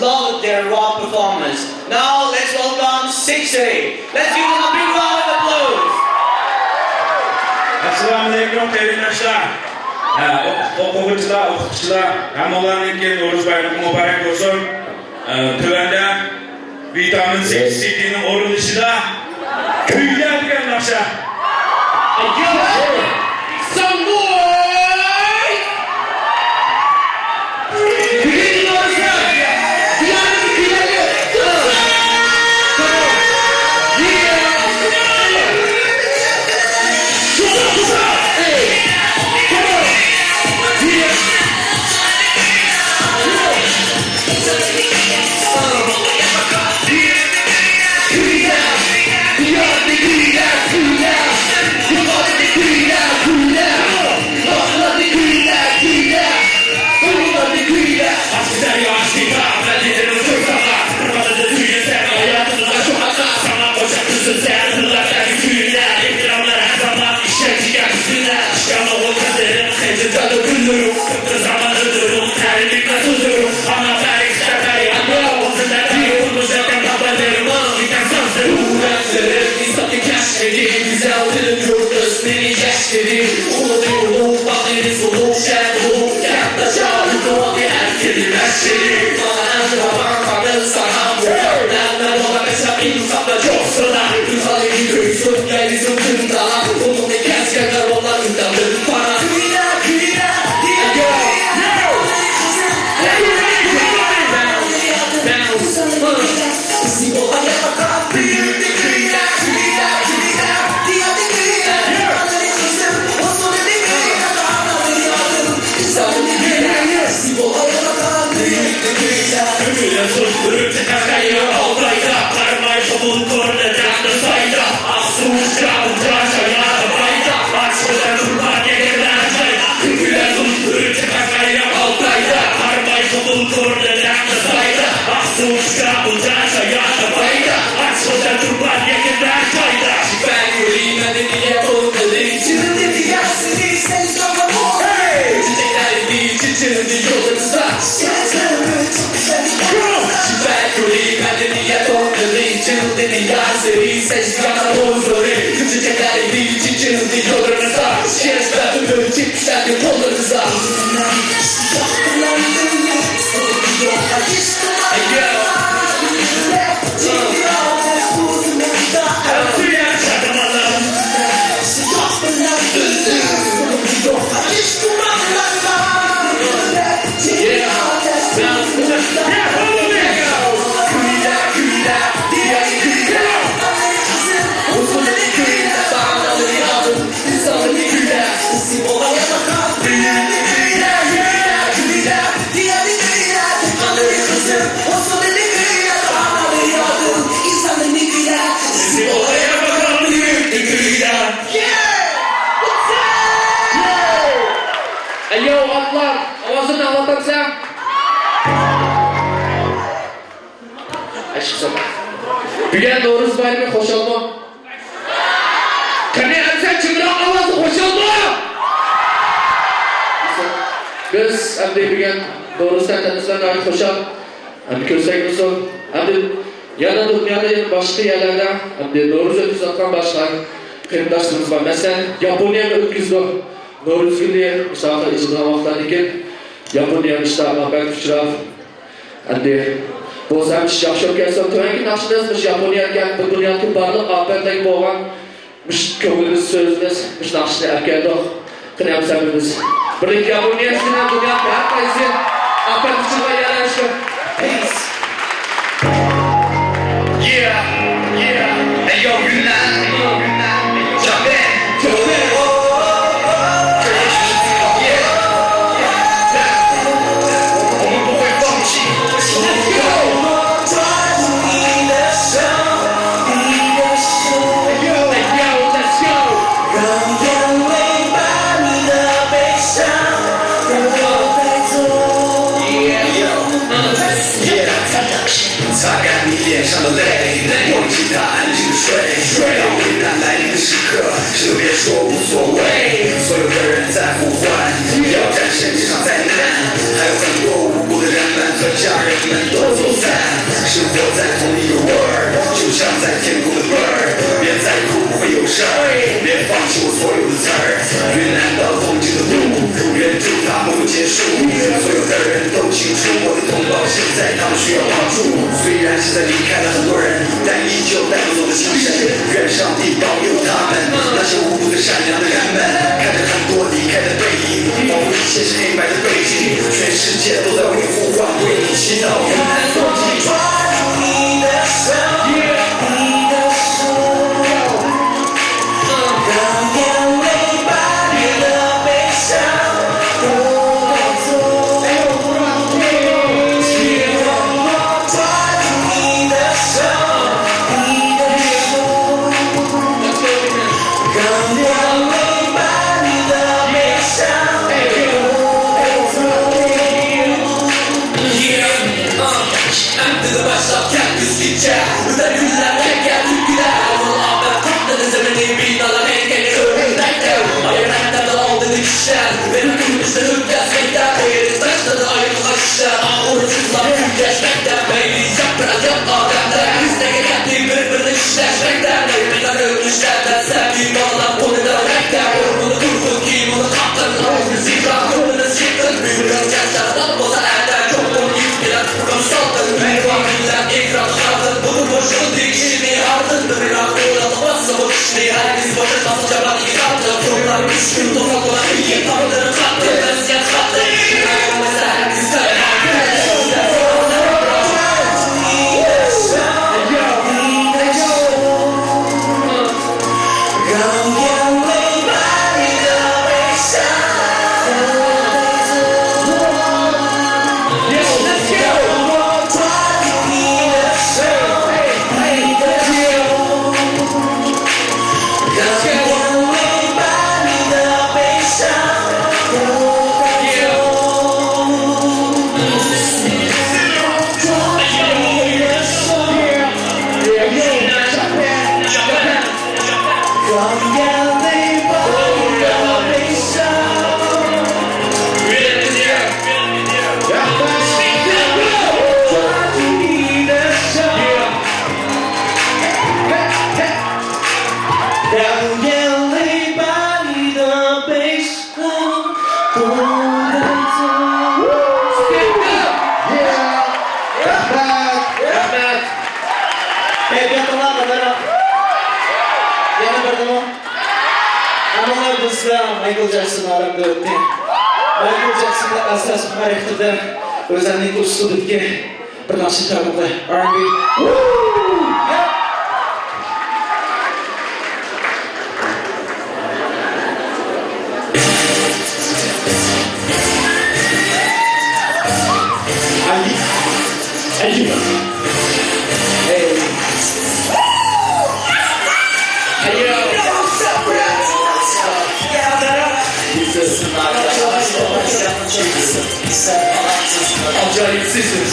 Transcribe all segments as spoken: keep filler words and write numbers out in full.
Love their raw performance. Now let's welcome Six A. Let's give them a big round of applause. ئەسسالامۇئەلەيكۇم، قېرىنداشلار. ھە، ئوقۇ-، ئوقۇغۇچىلار، ئوقۇتقۇچىلار، ھەممىڭلارنىڭكى نورۇز بايرىمى مۇبارەك بولسۇن. ئە، تۆۋەندە ۋىتامىن سىكس سىتىنىڭ ئورۇنلىشىدا كۈيلەر دېگەن ناخشا. Some noise! Ey, yo, otlar, avazını anlatamsan. Aşkım. Bugün Novruz bayramı, hoş olma. Qani, sen kimroq ovozda qo'shildi? Biz endi bugun Novruz tantanasida nihoyat xursand. Endi ko'rsakmiz. Endi yana dunyoda, yana boshqa yerlarda endi Novruz o'tkazayotgan boshqa qarindoshlarimiz bor. Masalan, Yaponiyaga o'tkazdi. Novruz kuni misol uchun ijro vaqtlardan keyin Yaponiya ishda ofat uchrab, endi بولسا مۇشۇ ياخشى ئوركېستىر تۆۋەنكى ناخشىمىز مۇشۇ ياپونىيەدىكى بۇ دۇنيادىكى بارلىق ئاپەتلەرگە بولغان مۇشۇ كۆڭلىمىز، سۆزىمىز، مۇشۇ ناخشىنى ئەپ كەلدۇق. قېنى، ھەممە سەمىمىز بىرلىكتە ياپونىيە ئىچىدە دۇنيادىكى ھەر قايسى ئاپەت ئىچىدە يەرلەشكەن. Peace. Yeah, yeah. Hey, yo, Yunan. Japan. Japan. 我在同一个味儿，就像在天空的 bird。别在乎不会有事儿，别放弃我所有的词儿。云南的风景的路，远处它不会结束。所有的人都清楚，我的同胞现在他们需要帮助。虽然现在离开了很多人，但依旧带不走的精神。愿上帝保佑他们，那些无辜的善良的人们。看着很多离开的背影，仿佛一切是黑白的背景。全世界都在为你呼唤，为你祈祷。云南风景。ئەمدىلا باشلاپ كەل كۈزگىچە، گۈزەل كۈنلەر مەڭگۈ تۈگىدە. ئۇلۇغ ئاپەت قاپلىدى زېمىننى، بىنالار مەڭگۈ ئۆرۈلمەكتە. ئاياغ ھەققىدە ئالدىدا كىشىلەر، مېنىڭ كۈنۈمىزنى ئۆتكۈزمەكتە. قېرىنداشلىرىدىن ئايرىلغان كىشىلەر ئاغرىنىپ يىغلاپ كۈنلەشمەكتە. مەيلى ياق بىر ئايال ئادەملەر، بىز نەگە كەلدى بىر-بىرىنى چىشلەشمەكتە. مەيلى قەدەر ئۆتمۈشلەر دەسلەپكى بالىلار قولىدا رەڭگە. ئورنىدا تۇرغۇن كىيىمىنى قاپلىدى، ئاغزىنى سىيپىلاپ، كۆڭلىنى سىيپىدى. بۈگۈن جەڭ سەۋدالار بولسا ئەتە چوقۇم يۈز كېلەر. رەھمەت. رەھمەت. كەيپىياتىڭلار قانداقراق؟ يەنە بىردىمۇ؟ ئەمما بىزدە مايكل جەكسون ئالەمدىن ئۆتتى. مايكل جەكسوننىڭ ئەسەس خاراكتېرىدە ئۆزەلنىڭ ئۇسلۇبىدىكى بىر ناخشا چالدى. ئار ئەند بى. ئاجايىپ سېزىم.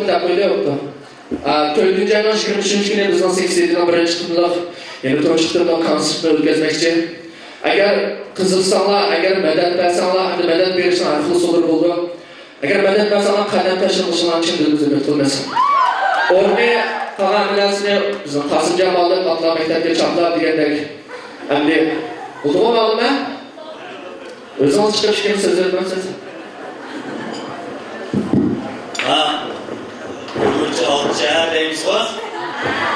دەپ قويدى، بوپتۇ. ئا، تۆتىنچى ئاينىڭ يىگىرمە ئۈچىنچى كۈنى بىزنىڭ سېكس سىتىنىڭ بىرىنچى قېتىملىق، يەنى تۇنجى قېتىملىق كونسېرتىنى ئۆتكۈزمەكچى. ئەگەر قىزىقساڭلار، ئەگەر مەدەت بەرسەڭلار، ئەمدى مەدەت بېرىشنىڭ ھەر خىل ئۇسۇللىرى بولىدۇ. ئەگەر مەدەت بەرسەڭلار، قەدەم تەشرىپ قىلىشىڭلارنى چىن دىلىمىزدىن ئۈمىد قىلىمىز. ئورنى قالغان ھەممە نەرسىنى بىزنىڭ قاسىمجان بالىلىق ئاتلار مەكتەپكە چاپلاپ دېگەندەك. ئەمدى بولدىغۇ مەلۇم ھە؟ ئۆزىڭىز چىقىپ ئىككىمىز سۆزلەپ بەرسىز. ھا، ئۇيغۇرچە ئالتە شەھەر دەيمىزغۇ؟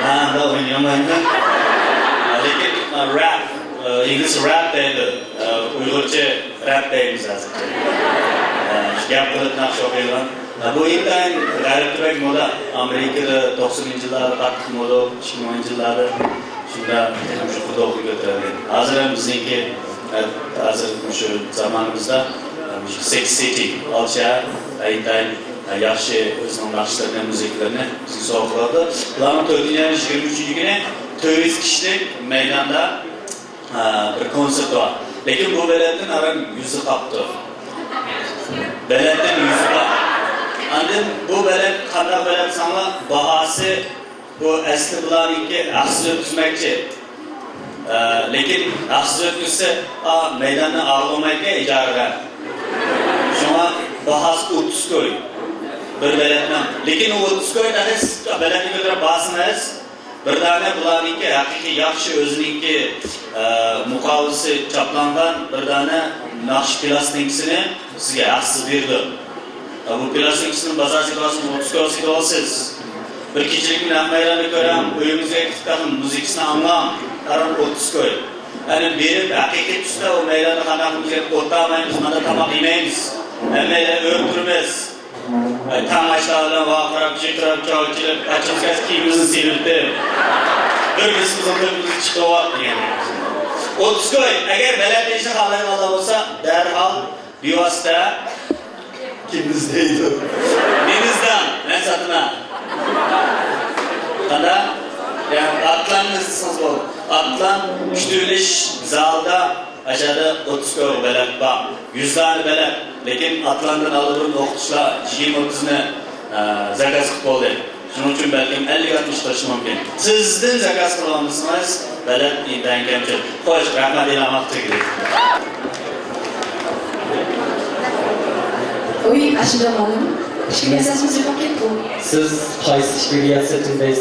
ھا، ئۇنداق ئوينىيالمايمەن. لېكىن، ھا، رەپ، ئىنگلىزچە رەپ دەيدۇ. ئۇيغۇرچە رەپ دەيمىز ھازىر. گەپ قىلىپ ناخشا ئوقۇيدىغان. بۇ ئىنتايىن غەربتە بەك مودا. ئامېرىكىدا توقسىنىنچى يىللاردا قاتتىق مودا، ئىككى مىڭىنچى يىللاردا شۇنداق تېخىمۇ شۇ قۇدۇقنى كۆتۈرەلىگەن. ھازىر ھەم بىزنىڭكى، ھازىر مۇشۇ زامانىمىزدا مۇشۇ سېكس سىتى، ئالتە شەھەر ئىنتايىن ياخشى ئۆزىنىڭ ناخشىلىرىنى، مۇزىكىلىرىنى بىزگە سوۋغا قىلىۋاتىدۇ. بۇلارنىڭ تۆتىنچى ئاينىڭ يىگىرمە ئۈچىنچى كۈنى تۆت يۈز كىشىلىك مەيداندا ئە، بىر كونسېرت بار. لېكىن بۇ بېلەتتىن ئاران يۈزى قاپتۇ. بېلەتتىن يۈزى بار. ئاندىن بۇ بېلەت قانداق بېلەت دېسەڭلار، باھاسى بۇ ئەسلى بۇلارنىڭكى ھەقسىز ئۆتكۈزمەكچى. ئە، لېكىن ھەقسىز ئۆتكۈزسە، ئا، مەيداننى ئالغۇمايدىكەن ئىجارىگە. شۇڭا باھاسى ئوتتۇز كوي بىر بېلەتنىڭ. لېكىن ئۇ ئوتتۇز كوي تېخى بېلەتنى كۆتۈرۈپ بارسىڭىز، بىر دانە بۇلارنىڭكى ھەقىقىي ياخشى ئۆزىنىڭكى، ئە، مۇقاۋىسى چاپلانغان بىر دانە ناخشا پىلاستىنكىسىنى سىزگە ھەقسىز بېرىدۇ. ئە، بۇ پىلاستىنكىسىنىڭ بازار سېتىۋالسىڭىز ئوتتۇز كوي سېتىۋالىسىز. بىر كېچىلىكنى نەق مەيداندا كۆرەڭ، ئۆيىڭىزگە كېتىپ تېخى مۇزىكىسىنى ئاڭلاڭ، ئاران ئوتتۇز كوي. ئەنە بېرىپ ھەقىقىي تۈستە ئۇ مەيداندا قانداق مۇزىكا ئولتۇرالمايمىز، مانا تاماق يېمەيمىز. ھەممەيلەن ئۆلتۈرىمىز. ئاي، تاڭ ئاشتا بىلەن ۋارقىراپ، جىرقىراپ، چاۋ چېلىپ، ئاچىمىز كەلسە كىيىمىمىزنى سېلىۋېتىپ، بىر بىرسىمىزنىڭ تۆپىمىزنى چىقىرىۋاپ دېگەن. ئوتتۇز كوي، ئەگەر بېلەت بېرىشنى خالايدىغانلار بولسا، دەرھال بىۋاسىتە كىمنى ئىزدەيدۇ؟ مېنى ئىزدەڭ، مەن ساتىمەن. قانداق؟ يا، ئاتلاننى ئىزدىسىڭىز بولىدۇ. ئاتلان كۈتۈۋېلىش زالىدا ئاشۇ يەردە ئوتتۇز كوي بېلەت بار. يۈز دانە بېلەت. لېكىن ئاتلاندىن ئالدىن ئوقۇتقۇچىلار يىگىرمە ئوتتۇزنى، ئە، زاكاز قىلىپ بولدى. شۇنىڭ ئۈچۈن بەلكىم ئەللىك ئاتمىش قىلىشى مۇمكىن. تېزدىن زاكاز قىلالمىسىڭىز، بېلەت ئىنتايىن كەمچىل. خوش، رەھمەت، ئېلان ۋاقتى تۈگىدى. ئۇي، ئاشۇنداق مۇئەللىم. ئىككى رىياسەتمىز يوقكەن بۇ. سىز قايسى ئىككى رىياسەتنى دەيسىز؟